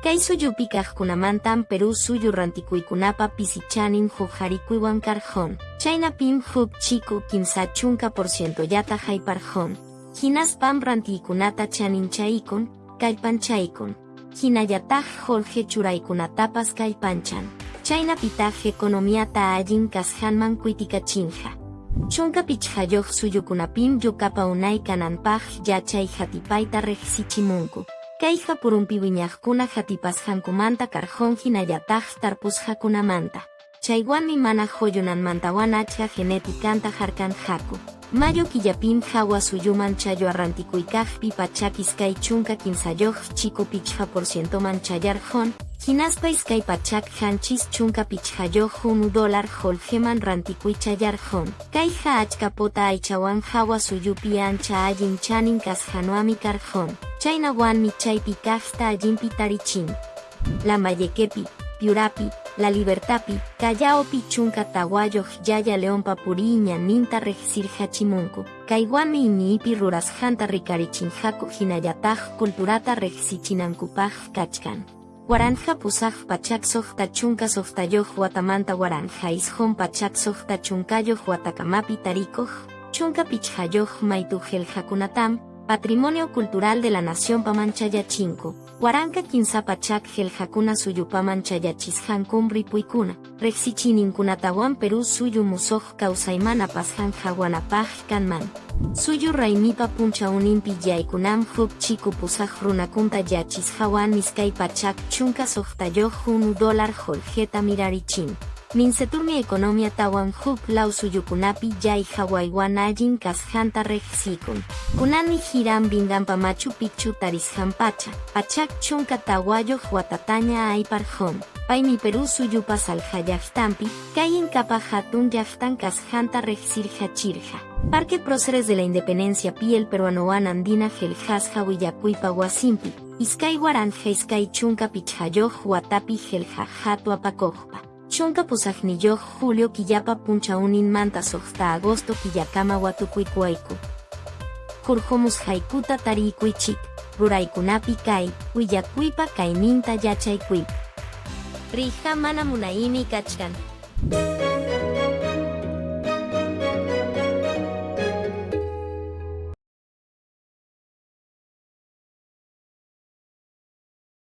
Kay suyupi kaqkunamantam Perú suyu rantikuykunapa pisi chanin huqarikuywan karqun. Chaynapim huk chiku 30 por cientollata hayparqun. Hinaspam rantiykunata chaninchaykun, kallpanchaykun. Hinallataq qullqi churaykunatapas kallpanchan. Chaynapitaq economiata allin kasqanman kuitikachinqa. 15 suyukunapim yukapa unay kananpaq yachay hatipayta riqsichimunku. Kayqa purunpi wiñaqkuna hatipasqankumanta karqun hinallataq tarpusqakunamanta. Chaywanmi mana quyunanmantawan achka geneticanta harkanqaku. Mayo killapim hawa suyuman challwa rantikuykaqpi 123 chiku 5 por cientoman chayarqun, hinaspa 275 dólar qullqiman rantikuy chayarqun. Kayqa achka pota aychawan hawa suyupi ancha allin chanin kasqanwanmi karqun. Chaynawanmi chaypi kaqta allinpi tarichin. Lambayequepi, Piurapi, La Libertadpi, Callaopi 14 Yaya Leonpa puriy ñanninta riqsirqachimunku. Kaywanmi iñiypi rurasqanta rikarichinqaku hinallataq culturata riqsichinankupaq kachkan. 1866 watamanta 1960 watakamapi tarikuq 15 maytu qillqakunatam Patrimonio Cultural de la Naciónpaman chayachinku. 1300 qillqakuna suyupaman chayachisqankum ripuykuna, riqsichiyninkunatawan Perú suyu musuq kawsayman apasqan hawanapaq kanman. Suyu raymipa punchawninpi yaykunam huk chiku pusaq runakunta yachisqawan 216 dólar qullqita mirarichin. Minceturmi economiatawan huk law suyukunapi yay hawaywan allin kasqanta riqsikun. Kunanmi Hiram Binghampa Machu Picchu tarisqan pacha, 114 watataña ayparqun. Paymi Perú suyupa Salja llaqtanpi, kay Inkapa hatun llaqtan kasqanta riqsirqachirqa. Parque Próceres de la Independencia pi el peruanowan andina qillqasqa willakuypa wasinpi, 2025 watapi qillqa hatu apakuqpa. 18 julio killapa punchawninmanta 6 agosto killakama watukuykuwayku. Hurqumusqaykuta tariykuychik, ruraykunapi kay, willakuypa kayninta yachaykuy. Riyqa mana munaymi kachkan.